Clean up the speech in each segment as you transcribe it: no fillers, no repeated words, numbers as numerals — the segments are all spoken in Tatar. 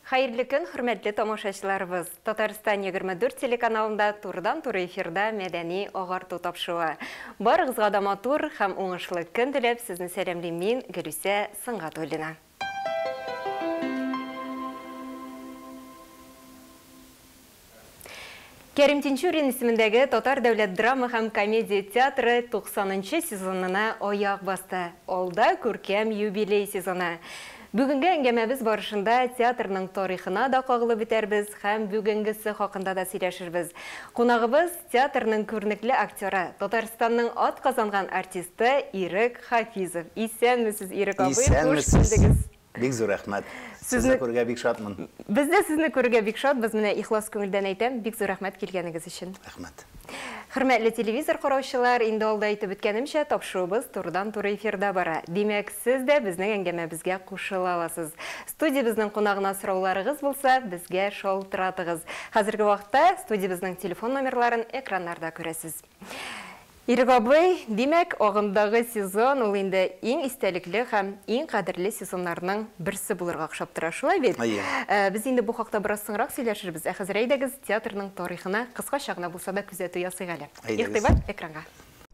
Хәерле көн, хөрмәтле тамашачыларыбыз! Татарстан 24 телеканалында турыдан-туры эфирда мәдәни агарту тапшыруы. Барыгызга да матур һәм уңышлы көн теләп, сезне сәламлим мин, Гөлүсә Сөнгатуллина. Кәрим Тинчурин исемендәге Татар дәүләт драма һәм комедия театры 90 нчы сезонына аяк басты. Алда күркәм юбилей сезоны. Бүгенге әңгәмәбез барышында театрның тарихына да кагылып үтәрбез һәм бүгенгесе хакында да сөйләшербез. Кунагыбыз, театрның күренекле актеры, Татарстанның атказанган артисты Ирек Хафизов. Исәнмесез, Ирек абый, хуш килдегез! Бик зур рәхмәт. Сезне күрергә бик шатмын. Без дә сезне күрергә бик шатбыз. Менә ихлас күңелдән әйтәм, бик зур рәхмәт килгәнегез өчен. Рәхмәт. Хөрмәтле телевизор караучылар, инде алда әйтеп үткәнемчә, тапшыруыбыз турыдан-туры эфирда бара. Димәк, сез дә безнең әңгәмәбезгә кушыла аласыз. Студиябезнең кунагына сорауларыгыз булса, безгә шалтыратыгыз. Хәзерге вакытта студиябезнең телефон номерларын экраннарда күрәсез. Ирек абый, димәк, агымдагы сезон ул инде иң истәлекле һәм иң кадерле сезоннарның берсе булырга охшап тора, шулай бит? Әйе. Без инде бу хакта бераз соңрак сөйләшербез, ә хәзер әйдәгез, театрның тарихына кыскача гына булса да күзәтү ясыйк әле. Әйдәгез. Игътибар, экранга.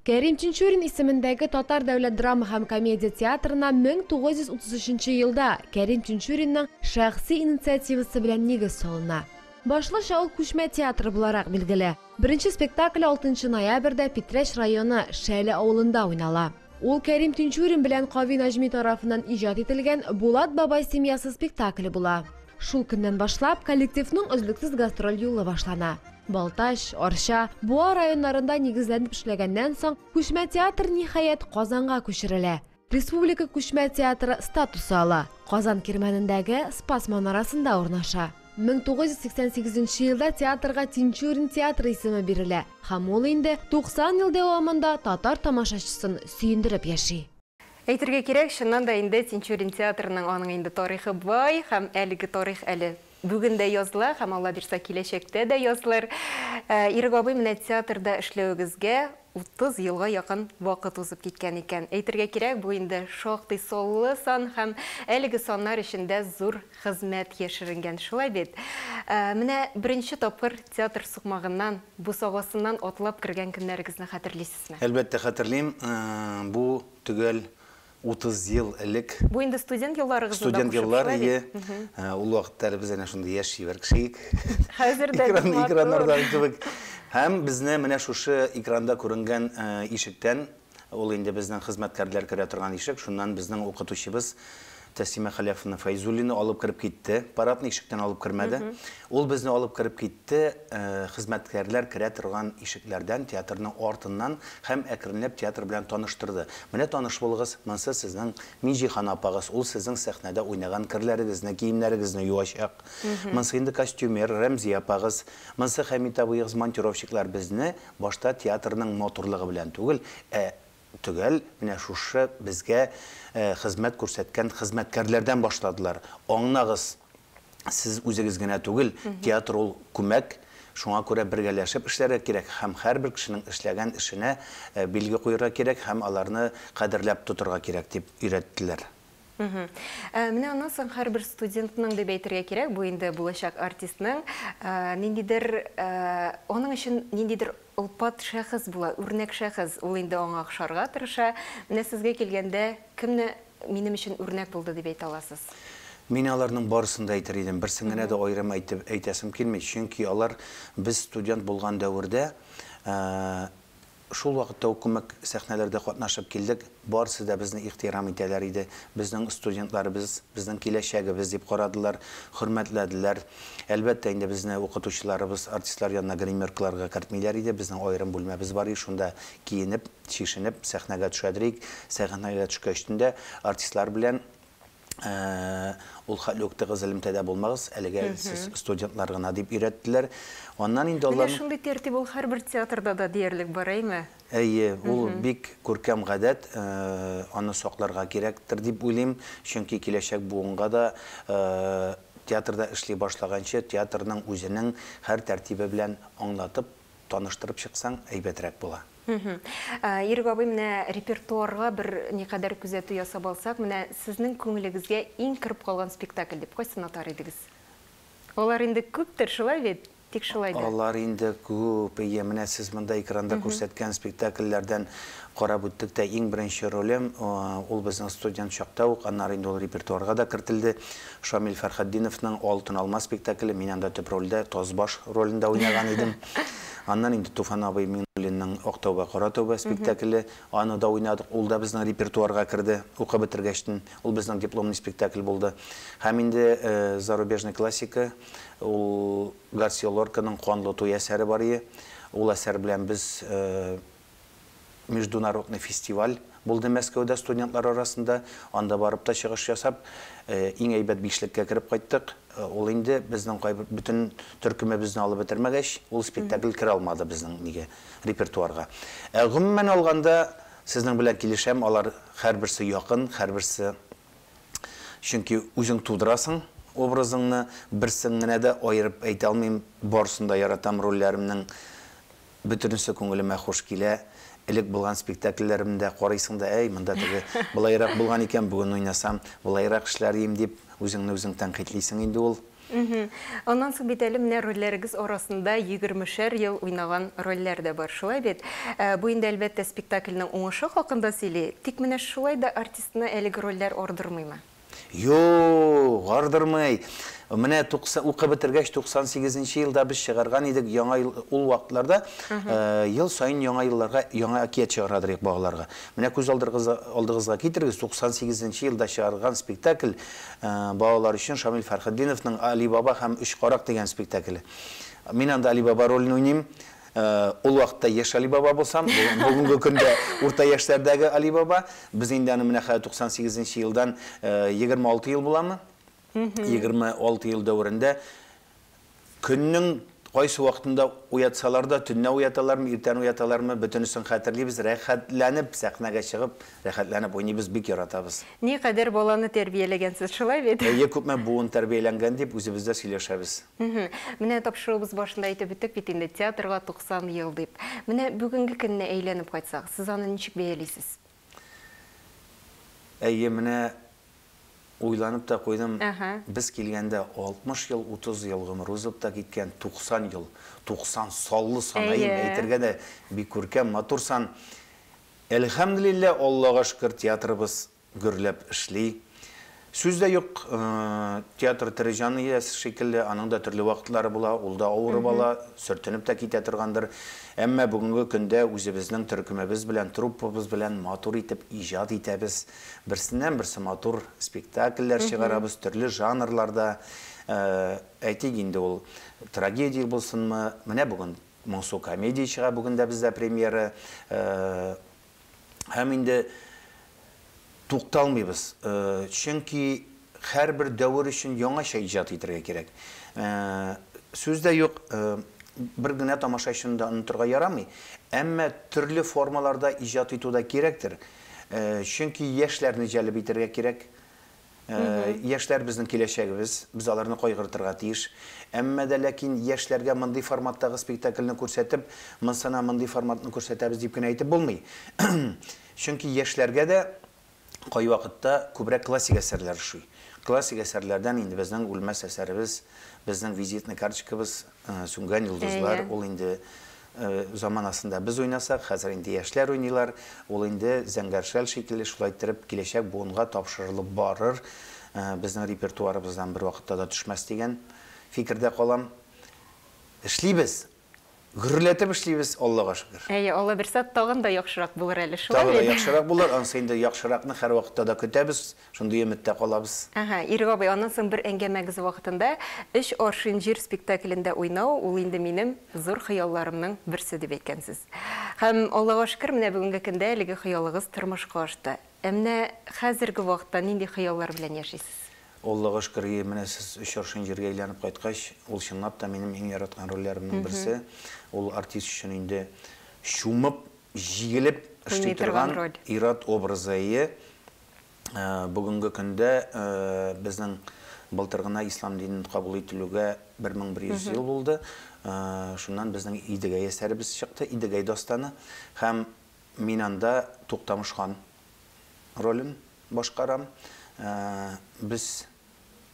Кәрим Тинчурин исемендәге Татар дәүләт драма һәм комедия театрына 1933 елда Кәрим Тинчуринның шәхси инициативасы белән нигез салына. Башлыча ул күчмә театр буларак билгеле. Беренче спектакль алтынчы ноябрьдә Питрәч районы Шәле авылында уйнала. Ул Кәрим Тинчурин белән Кави Наҗми тарафыннан иҗат ителгән Булат бабай семьясы спектакле була. Шул көннән башлап коллективның өзлексез гастроль юлы башлана. Балтач, Арча, Буа районнарында нигезләнеп эшләгәннән соң, күчмә театр, ниһаять, Казанга күчерелә. Республика күчмә театры статусы ала, Казан Кирмәнендәге Спас манарасында урнаша. 1988 нче елда театрга Тинчурин театры исеме бирелә һәм ул инде 90 ел дәвамында татар тамашачысын сөендереп яши. Әйтергә кирәк, чыннан да инде Тинчурин театрының аның инде тарихы бай һәм әлеге тарих әле бүген дә языла һәм Алла бирса киләчәктә дә язылыр. Ирек абый, менә театрда эшләвегезгә 30 елга якын вакыт узып киткән икән. Әйтергә кирәк, бу инде шактый саллы сан һәм әлеге саннар эчендә зур хезмәт яшеренгән, шулай бит? Менә беренче тапкыр театр сукмагыннан, бусагасыннан атлап кергән көннәрегезне хәтерлисезме? Әлбәттә, хәтерлим. Бу төгәл 30 ел элек. Бу инде студент елларыгызны да Студент кушып, еллар, шулай ие. бит? Ул вакытта әле без әнә шундый яшь чибәр кеше идек. Хәзер дә бик Экран, матур. экраннардагы кебек. Һәм безне менә шушы экранда күренгән ишектән, ул инде безнең хезмәткәрләр керә торган ишек, шуннан безнең укытучыбыз Тәслимә Хәләфовна Фәйзуллина алып кереп китте. Парадный ишектән алып кермәде. Ул безне алып кереп китте, хезмәткәрләр керә торган ишекләрдән, театрның артыннан һәм әкренләп театр белән таныштырды. Менә таныш булыгыз, монсы сезнең Минҗиһан апагыз, ул сезнең сәхнәдә уйнаган керләрегезне, киемнәрегезне юачак. Монсы инде костюмер, Рәмзия апагыз, монсы Хәмит абыегыз, монтировщиклар безне башта театрның матурлыгы белән түгел, ә төгәл менә шушы безгә хезмәт күрсәткән хезмәткәрләрдән башладылар. Аңнагыз, сез үзегез генә түгел, театр ул күмәк, шуңа күрә бергәләшеп эшләргә кирәк һәм һәрбер кешенең эшләгән эшенә билге куерга кирәк һәм аларны кадерләп тотырга кирәк, дип өйрәттеләр. Менә аннан соң һәрбер студентның дип әйтергә кирәк, бу инде булачак артистның ниндидер, аның өчен ниндидер олпат шәхес була, үрнәк шәхес, ул инде аңа охшарга тырыша. Менә сезгә килгәндә, кемне минем өчен үрнәк булды дип әйтә аласыз? Мин аларның барысын да әйтер идем, берсен генә дә аерым әйтеп әйтәсем килми, чөнки алар без студент булган дәвердә Шул вакытта ук күмәк сәхнәләрдә катнашып килдек. Барысы да безне ихтирам итәләр иде. Безнең студентларыбыз, безнең киләчәгебез дип карадылар, хөрмәтләделәр. Әлбәттә инде, безне укытучыларыбыз артистлар янына гримеркаларга кертмиләр иде. Безнең аерым бүлмәбез бар иде, шунда киенеп, чишенеп, сәхнәгә төшәдер идек. Сәхнәгә төшкәчтен дә артистлар белән Ул хәтле үк тыгыз элемтәдә булмагыз, әлегә сез студентлар гына дип өйрәттеләр. Аннан инде Менә шундый тәртип ул һәрбер театрда да диярлек бар, әйме? Әйе, ул бик күркәм гадәт, аны сакларга кирәктер дип уйлыйм, чөнки киләчәк буынга да театрда эшли башлаганчы театрның үзенең һәр тәртибе белән аңлатып, Таныштырып чыксаң, әйбәтрәк була. Ирек абый, менә репертуарга бер никадәр күзәтү ясап алсак, менә сезнең күңелегезгә иң кереп калган спектакль дип кайсын атар идегез? Алар инде күптер, шулай бит? Тик шулай да. Алар инде күп, әйе, менә сез монда экранда күрсәткән спектакльләрдән карап үттек тә, иң беренче ролем, ул безнең студент чакта ук, аннары инде ул репертуарга да кертелде. Шамил Фәрхетдиновның Алтын алма спектакле, мин анда төп рольдә, Тазбаш ролендә уйнаган идем. Аннан инде Туфан абый Миңнуллинның Ак тәүбә, кара тәүбә спектакле, аны да уйнадык, ул да безнең репертуарга керде, укып бетергәчтен, ул безнең дипломный спектакль булды. Һәм инде зарубежный классика, ул Гарсиа Лорканың Канлы туй әсәре бар ие. Ул әсәр белән без международный фестиваль булды Мәскәүдә студентлар арасында. Анда барып та чыгыш ясап, иң әйбәт бишлеккә кереп кайттык. Ул инде безнең кайбер бөтен төркемебезне алып бетермәгәч, ул спектакль керә алмады безнең нигә, репертуарга. Ә гомумән алганда, сезнең белән килешәм, алар һәрберсе якын, һәрберсе. Чөнки үзең тудырасың образыңны, берсен генә дә аерып әйтә алмыйм, барысын да яратам, рольләремнең бөтенесе күңелемә хуш килә. Элек булган спектакльләремне дә карыйсың да, әй, монда теге болайрак булган икән, бүген уйнасам, болайрак эшләр идем дип, үзеңне үзең тәнкыйтьлисең инде ул. Аннан соң бит әле менә рольләрегез арасында егермешәр ел уйнаган рольләр дә бар, шулай бит? Бу инде, әлбәттә, спектакльнең уңышы хакында сөйли. Тик менә шулай да артистны әлеге рольләр ардырмыймы? Юк, ардырмый. Менә укып бетергәч, 98 нче елда без чыгарган идек Яңа ел, ул вакытларда ел саен Яңа елларга яңа әкият чыгарадыр идек балаларга. Менә күз алдыгызга китерегез, 98 нче елда чыгарылган спектакль, Балалар өчен Шамил Фәрхетдиновның Али баба һәм өч карак дигән спектакле. Мин анда Али баба ролен уйныйм. Ул вакытта яшь Али баба булсам, бүгенге көндә урта яшьләрдәге Али баба. Без инде аны менә хәзер 98 нче елдан 26 ел буламы? 26 ел дәверендә Көннең кайсы вакытында уятсалар да, төнлә уяталармы, иртән уяталармы, бөтенесен хәтерлибез, рәхәтләнеп сәхнәгә чыгып, рәхәтләнеп уйныйбыз, бик яратабыз. Никадәр баланы тәрбияләгәнсез, шулай бит? Әйе, күпме буын тәрбияләнгән дип үзебез дә сөйләшәбез. Менә тапшыруыбыз башында әйтеп үттек бит инде, театрга 90 ел дип. Менә бүгенге көнне әйләнеп кайтсак, сез аны ничек бәялисез? Әйе, менә Уйланып та куйдым, без килгәндә 60 ел, 30 ел гомер узып та киткән, 90 ел, 90 саллы сан, әйеме, әйтергә дә бик күркәм, матур сан. Әлхәмделилла, Аллага шөкер, театрыбыз гөрләп эшли. Сүз дә юк, театр тере җан иясе шикелле, аның да төрле вакытлары була, ул да авырып ала, сөртенеп тә китә торгандыр. Әмма бүгенге көндә үзебезнең төркемебез белән, труппабыз белән матур итеп иҗат итәбез. Берсеннән-берсе матур спектакльләр чыгарабыз, төрле жанрларда. Әйтик инде, ул трагедия булсынмы, менә бүген моңсу комедия чыга, бүген дә бездә премьера. Һәм инде тукталмыйбыз, чөнки һәрбер дәвер өчен яңача иҗат итәргә кирәк. Сүз дә юк, бер генә тамашачыны да онытырга ярамый, әмма төрле формаларда иҗат итү дә кирәктер. Чөнки яшьләрне җәлеп итәргә кирәк. Яшьләр безнең киләчәгебез, без аларны кайгыртырга тиеш. Әмма дә ләкин яшьләргә мондый форматтагы спектакльне күрсәтеп, монсына мондый форматны күрсәтәбез дип кенә әйтеп булмый. Чөнки яшьләргә дә кайвакытта күбрәк классик әсәрләр ошый. Классик әсәрләрдән инде безнең үлмәс әсәребез, безнең визитный карточкабыз Сүнгән йолдызлар, ул инде заманасында без уйнасак, хәзер инде яшьләр уйныйлар, ул инде зәңгәр шәл шикелле шулай иттереп киләчәк буынга тапшырылып барыр, безнең репертуарыбыздан бервакытта да төшмәс дигән фикердә калам. Эшлибез! Гөрләтеп эшлибез, Аллага шөкер. Әйе, Алла бирсә, тагын да яхшырак булыр әле, шулай бит? Тагы да яхшырак булыр, анысы инде яхшыракны һәрвакытта да көтәбез, шундый өметтә калабыз. Әһә, Ирек абый, аннан соң бер әңгәмәгез вакытында Өч аршин җир спектаклендә уйнау, ул инде минем зур хыялларымның берсе, дип әйткәнсез. Һәм, Аллага шөкер, менә бүгенге көндә әлеге хыялыгыз тормышка ашты. Ә менә хәзерге вакытта нинди хыяллар белән яшисез? Аллага шөкер, и, менә сез өч аршин җиргә әйләнеп кайткач, ул чынлап та минем иң яраткан рольләремнең берсе. Ул артист өчен инде чумып, җигелеп эшли Уйный торган торган роль. ир-ат образы, ие. Бүгенге көндә безнең былтыр гына ислам динен кабул ителүгә 1100 ел булды. Шуннан безнең Идегәй әсәребез чыкты, Идегәй дастаны. Һәм мин анда Туктамыш хан ролен башкарам. Без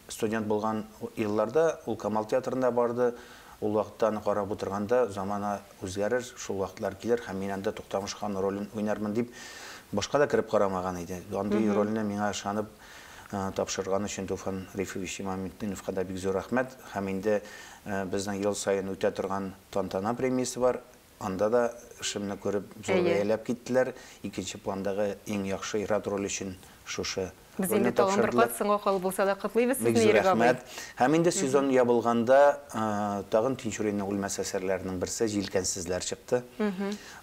Студент булган елларда ул Камал театрында барды. Ул вакытта аны карап утырганда, замана үзгәрер, шул вакытлар килер һәм мин анда Туктамыш хан ролен уйнармын дип башка да кереп карамаган иде. Андый рольне миңа ышанып тапшырган өчен Туфан Рифович Имаметдиновка да бик зур рәхмәт. Һәм инде безнең ел саен үтә торган Тантана премиясе бар. Анда да эшемне күреп, зур бәяләп киттеләр. Икенче пландагы иң яхшы ир-ат роле өчен шушы Без инде тагын бер кат соңга калып булса да котлыйбыз сезне, Ирек абый. Бик зур рәхмәт. Һәм инде сезон ябылганда тагын Тинчуринның үлмәс әсәрләренең берсе Җилкәнсезләр чыкты.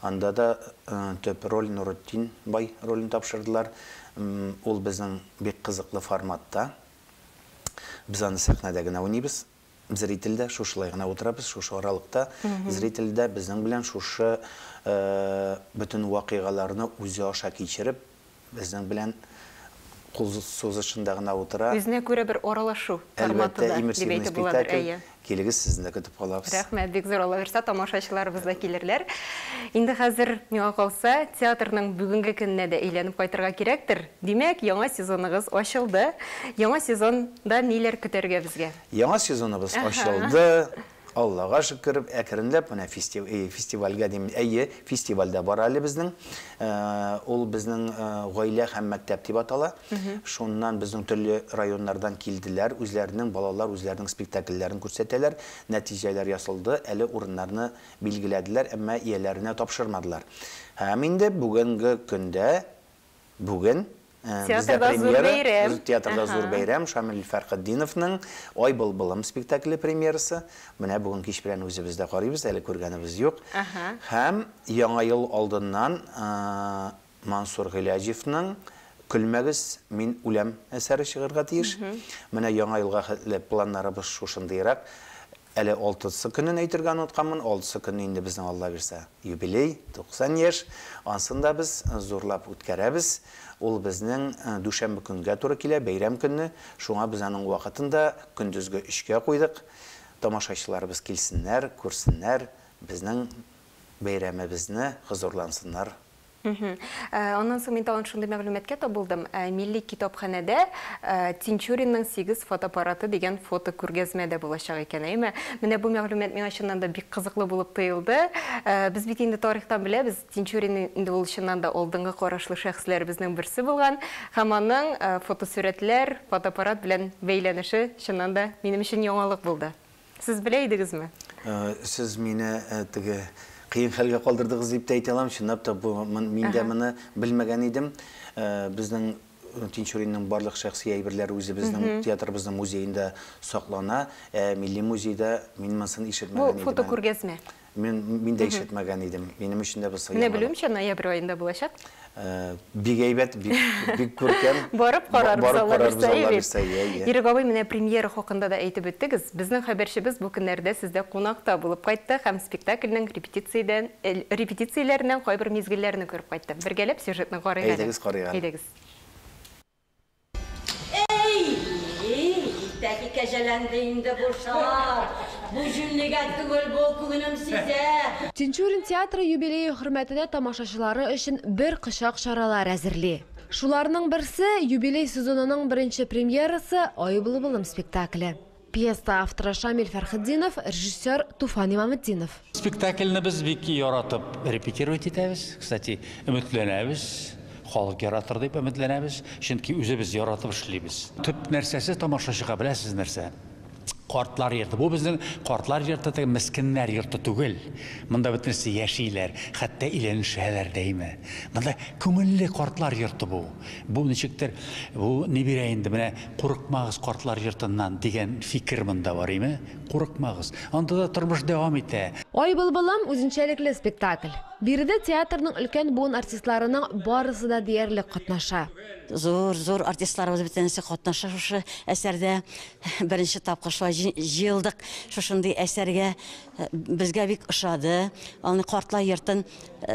Анда да төп роль Нуретдин бай ролен тапшырдылар. Ул безнең бик кызыклы форматта. Без аны сәхнәдә генә уйныйбыз. Зритель дә шушылай гына утырабыз, шушы аралыкта зритель дә безнең белән шушы бөтен вакыйгаларны үзе аша кичереп, безнең белән кул сузышында гына утыра. Үзенә күрә бер аралашу форматы да, дип әйтеп буладыр, әйе. Килегез, сезне дә көтеп калабыз. Рәхмәт, бик зур, Алла бирса, тамашачыларыбыз да килерләр. Инде хәзер, миңа калса, театрның бүгенге көненә дә әйләнеп кайтырга кирәктер. Димәк, яңа сезоныгыз ачылды. Яңа сезонда ниләр көтәргә безгә? Яңа сезоныбыз ачылды, Аллага шөкер, әкренләп менә фестивальгә дим, әйе, фестиваль дә бар әле безнең. Ул безнең Гаилә һәм мәктәп дип атала. Шуннан безнең төрле районнардан килделәр, үзләренең балалар үзләренең спектакльләрен күрсәтәләр. Нәтиҗәләр ясалды, әле урыннарны билгеләделәр, әмма ияләренә тапшырмадылар. Һәм инде бүгенге көндә Бүген бездә премьера, театрда зур бәйрәм, Шамил Фәрхетдиновның Ай былбылым спектакле премьерасы. Менә бүген кич белән үзебез дә карыйбыз, әле күргәнебез юк. Һәм Яңа ел алдыннан Мансур Гыйләҗевның Көлмәгез, мин үләм әсәре чыгарга тиеш. Менә Яңа елга хәтле планнарыбыз шушындыйрак. Әле алтысы көнен әйтергә онытканмын, алтысы көнне инде безнең, Алла бирсә, юбилей, 90 яшь. Ансын да без зурлап үткәрәбез. Ул безнең дүшәмбе көнгә туры килә, бәйрәм көнне. Шуңа без аның вакытын да көндезге өчкә куйдык. Тамашачыларыбыз килсеннәр, күрсеннәр, безнең бәйрәмебезне, хозурлансыннар. Аннан соң мин тагын шундый мәгълүматка тап булдым. Милли китапханәдә Тинчуринның сигез фотоаппараты дигән фотокүргәзмә дә булачак икән, әйеме? Менә бу мәгълүмат миңа чыннан да бик кызыклы булып тоелды. Без бит инде тарихтан беләбез, Тинчурин инде ул чыннан да алдынгы карашлы шәхесләребезнең берсе булган һәм аның фотосурәтләр, фотоаппарат белән бәйләнеше чыннан да минем өчен яңалык булды. Сез белә идегезме? Сез мине теге кыен хәлгә калдырдыгыз дип тә әйтә алам. Чынлап та бу мин дә моны белмәгән идем. Безнең Тинчуринның барлык шәхси әйберләре үзебезнең театрыбызның музеенда саклана. Ә Милли музейда мин монысын ишетмәгән идем. Бу фотокүргәзмә. Мин, мин дә ишетмәгән идем. Минем өчен дә бусы Менә белүемчә, ноябрь аенда булачак. Бик әйбәт, бик, бик күркәм. Барып карарбыз, Алла бирсә, Алла бирсә, иә, иә. Ирек абый, менә премьера хакында да әйтеп үттегез. Безнең хәбәрчебез бу көннәрдә сездә кунакта булып кайтты һәм спектакльнең репетициядән, репетицияләреннән кайбер мизгелләрне күреп кайтты. Бергәләп сюжетны карыйк әле. Әйдәгез, карыйк әле. Әйдәгез. Әй, тәки кәҗәләнде инде бу шар. Бу җүнлегә түгел бу, күңелем сизә. Тинчурин театры юбилее хөрмәтенә тамашачылары өчен бер кочак чаралар әзерли. Шуларның берсе, юбилей сезонының беренче премьерасы Ай былбылым спектакле. Пьеса авторы Шамил Фәрхетдинов, режиссер Туфан Имаметдинов. Спектакльне без бик яратып репетировать итәбез. Кстати, өметләнәбез, халык яратыр дип өметләнәбез, чөнки үзебез яратып эшлибез. Төп нәрсәсе тамашачыга беләсез нәрсә? Картлар йорты. Бу безнең картлар йорты, теге мескеннәр йорты түгел. Монда бөтенесе яшиләр, хәтта өйләнешәләр дәйме. Монда күңелле картлар йорты бу. Бу ничектер, бу ни бирә инде, менә курыкмагыз картлар йортыннан дигән фикер монда бар име? Курыкмагыз. Анда да тормыш дәвам итә. Ай былбылым, үзенчәлекле спектакль. Биредә театрның өлкән буын артистларының барысы да диярлек катнаша. Зур, зур артистларыбыз бөтенесе катнаша шушы әсәрдә. Беренче тапкыр шулай җыелдык шушындый әсәргә. Безгә бик ошады. Аны картлар йортын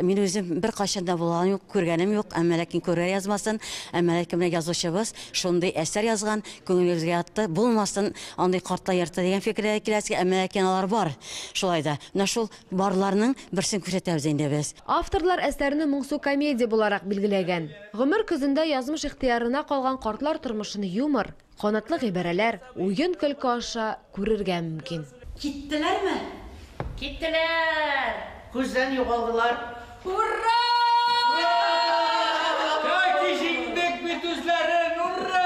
Мин үзем беркайчан да булганым юк, күргәнем юк, әмма ләкин күрергә язмасын. Әмма ләкин менә язучыбыз шундый әсәр язган, күңелебезгә ятты. Булмасын андый картлар йорты дигән фикергә киләсең, әмма ләкин алар бар. Шулай да. Менә шул барларның берсен күрсәтәбез инде без. Авторлар әсәрне моңсу комедия буларак билгеләгән. Гомер көзендә язмыш ихтыярына калган картлар тормышын юмор, канатлы гыйбарәләр, уен-көлке аша күрергә мөмкин. Киттеләрме? Киттеләр! Күздән югалдылар. Ура! Яки җиңдек бит үзләрен, ура!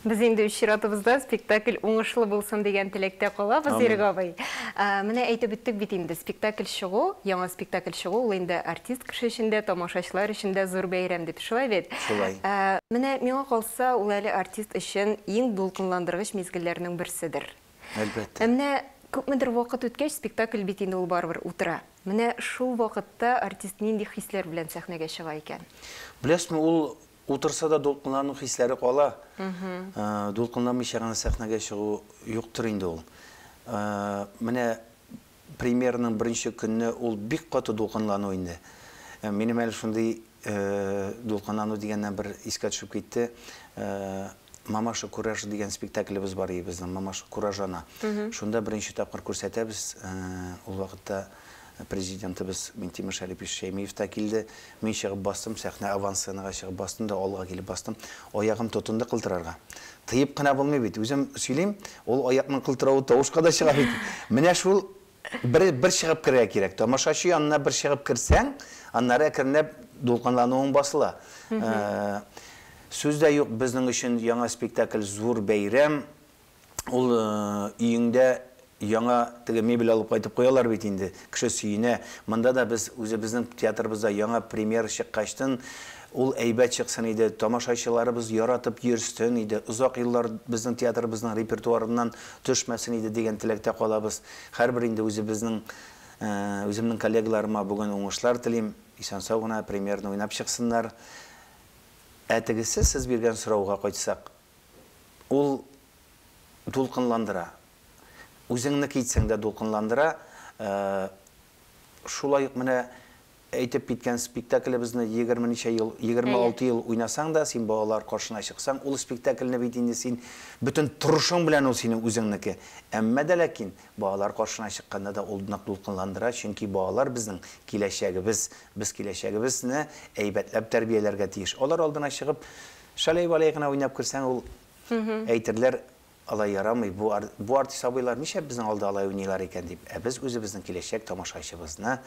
Без инде үз чиратыбызда спектакль уңышлы булсын дигән теләктә калабыз, Ирек абый. Менә әйтеп үттек бит инде, спектакль чыгу, яңа спектакль чыгу, ул инде артист кеше өчен дә, тамашачылар өчен дә зур бәйрәм дип, шулай бит? Шулай. Менә миңа калса, ул әле артист өчен иң дулкынландыргыч мизгелләрнең берседер. Әлбәттә. Ә менә күпмедер вакыт үткәч, спектакль бит инде ул барыбер утыра. Менә шул вакытта артист нинди хисләр белән сәхнәгә чыга икән? Беләсезме, ул утырса да дулкынлану хисләре кала. Дулкынланмыйча гына сәхнәгә чыгу юктыр инде ул. Менә премьераның беренче көнне ул бик каты дулкынлану инде. Минем әле шундый дулкынлану дигәннән бер искә төшеп китте. Мамаша Кураж дигән спектаклебез бар иде безнең, Мамаша Куражана. Шунда беренче тапкыр күрсәтәбез. Ул вакытта президентыбыз Минтимер Шәрипович Шәймиев та килде. Мин чыгып бастым, сәхнә авансценага чыгып бастым да, алга килеп бастым. Аягым тотынды кылтырарга. Тыеп кына булмый бит. Үзем сөйлим, ул аякның кылтыравы тавышка да чыга бит. Менә шул бер чыгып керергә кирәк. Тамашачы янына бер чыгып керсәң, аннары әкренләп дулкынлануың басыла. Сүз дә юк, безнең өчен яңа спектакль зур бәйрәм. Ул өеңдә яңа теге мебель алып кайтып куялар бит инде, кеше сөенә. Монда да без үзебезнең театрыбызда яңа премьера чыккачтын, ул әйбәт чыксын иде, тамашачыларыбыз яратып йөрсен иде, озак еллар безнең театрыбызның репертуарыннан төшмәсен иде дигән теләктә калабыз. Һәрбер инде үземнең коллегаларыма бүген уңышлар телим, исән-сау гына премьераны уйнап чыксыннар. Ә тегесе сез биргән сорауга кайтсак, ул дулкынландыра. Үзеңне китсәң дә дулкынландыра. Шулай ук менә әйтеп киткән спектаклебезне егерме ничә ел, егерме алты ел уйнасаң да, син балалар каршына чыксаң, ул спектакльне бит инде син бөтен торышың белән ул синең үзеңнеке. Әмма дә ләкин балалар каршына чыкканда да ул нык дулкынландыра, чөнки балалар безнең киләчәгебез, без киләчәгебезне әйбәтләп тәрбияләргә тиеш. Алар алдына чыгып, шалай-балай гына уйнап керсәң, ул әйтерләр, алай ярамый, бу артист абыйлар нишләп безнең алда алай уйныйлар икән дип. Ә без үзебезнең киләчәк тамашачыбызны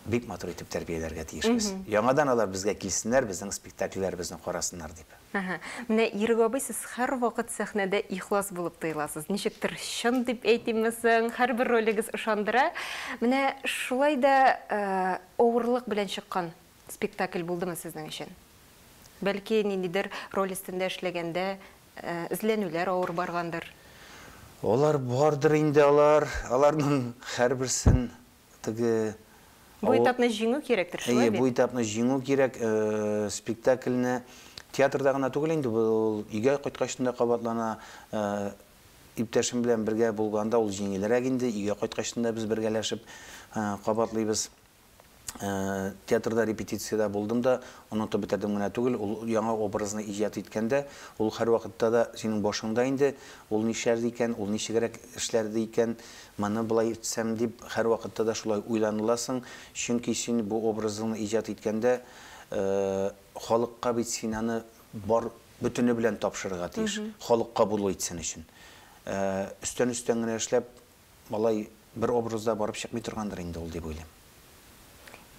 бик матур итеп тәрбияләргә тиешбез. Яңадан алар безгә килсеннәр, безнең спектакльләребезне карасыннар дип. Менә Ирек абый, сез һәрвакыт сәхнәдә ихлас булып тоеласыз. Ничектер чын дип әйтимме соң, һәрбер ролегез ышандыра. Менә шулай да авырлык белән чыккан спектакль булдымы сезнең өчен? Бәлки ниндидер роль өстендә эшләгәндә эзләнүләр авыр баргандыр. Алар бардыр инде, алар. Аларның һәрберсен теге Бу этапны җиңү кирәктер, шулай Әйе, бит? бу этапны җиңү кирәк. Спектакльне театрда гына түгел инде, ул өйгә кайткач та кабатлана. Иптәшем белән бергә булганда ул җиңелрәк инде, өйгә кайткач та без бергәләшеп кабатлыйбыз. Театрда репетициядә булдым да, онытып бетердем генә түгел, ул яңа образны иҗат иткәндә, ул һәрвакытта да синең башыңда инде, ул нишләрде икән, ул ничегрәк эшләрде икән, моны былай итсәм дип һәрвакытта да шулай уйланыласың, чөнки син бу образыңны иҗат иткәндә халыкка бит син аны бар бөтене белән тапшырырга тиеш, халык кабул итсен өчен. Өстән-өстән генә эшләп, малай бер образда барып чыкмый торгандыр инде ул дип уйлыйм.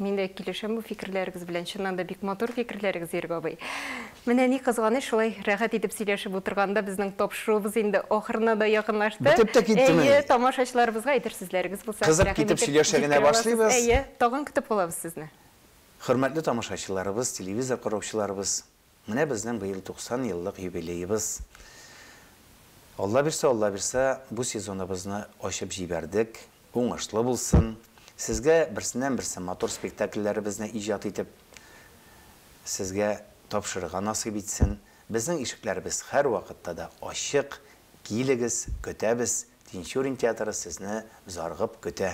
Мин дә килешәм бу фикерләрегез белән. Чыннан да бик матур фикерләрегез, Ирек абый. Менә ни кызганыч, шулай рәхәт итеп сөйләшеп утырганда безнең тапшыруыбыз инде ахырына да якынлашты. Бетеп тә киттеме? Әйе, тамашачыларыбызга әйтер сүзләрегез булса, Кызып рәхим китеп итеп сөйләшә генә җиткерә аласыз. башлыйбыз. Әйе, тагын көтеп калабыз сезне. Хөрмәтле тамашачыларыбыз, телевизор караучыларыбыз, менә безнең быел 90 еллык юбилеебыз. Алла бирсә, Алла бирсә, бу сезоныбызны ачып җибәрдек. Уңышлы булсын. Сезгә берсеннән берсе матур спектакльләребезне иҗат итеп, сезгә тапшырырга насыйп итсен. Безнең ишекләребез һәр вакытта да ачык. Килегез, көтәбез. Тинчурин театры сезне зарыгып көтә.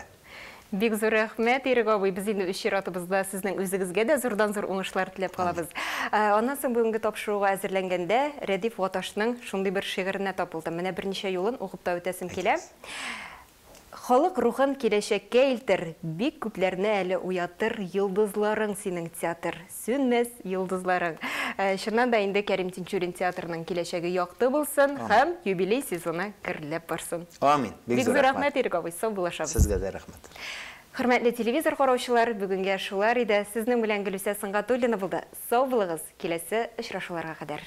Бик зур рәхмәт, Ирек абый. Без инде үз чиратыбызда сезнең үзегезгә дә зурдан-зур уңышлар теләп калабыз. Аннан соң бүгенге тапшыруга әзерләнгәндә Рәдиф Гаташның шундый бер шигыренә тап булдым. Менә берничә юлын укып та үтәсем килә. Әйтегез. Халык рухын киләчәккә илтер, бик күпләрне әле уятыр йолдызларың синең, театр, сүнмәс йолдызларың. Чыннан да инде Кәрим Тинчурин театрының киләчәге якты булсын һәм юбилей сезоны гөрләп барсын. Амин. Бик зур рәхмәт, Ирек абый, сау булашабыз. Сезгә дә рәхмәт. Хөрмәтле телевизор караучылар, бүгенгә шулар иде. Сезнең белән Гөлүсә Сөнгатуллина булды. Сау булыгыз, киләсе очрашуларга кадәр.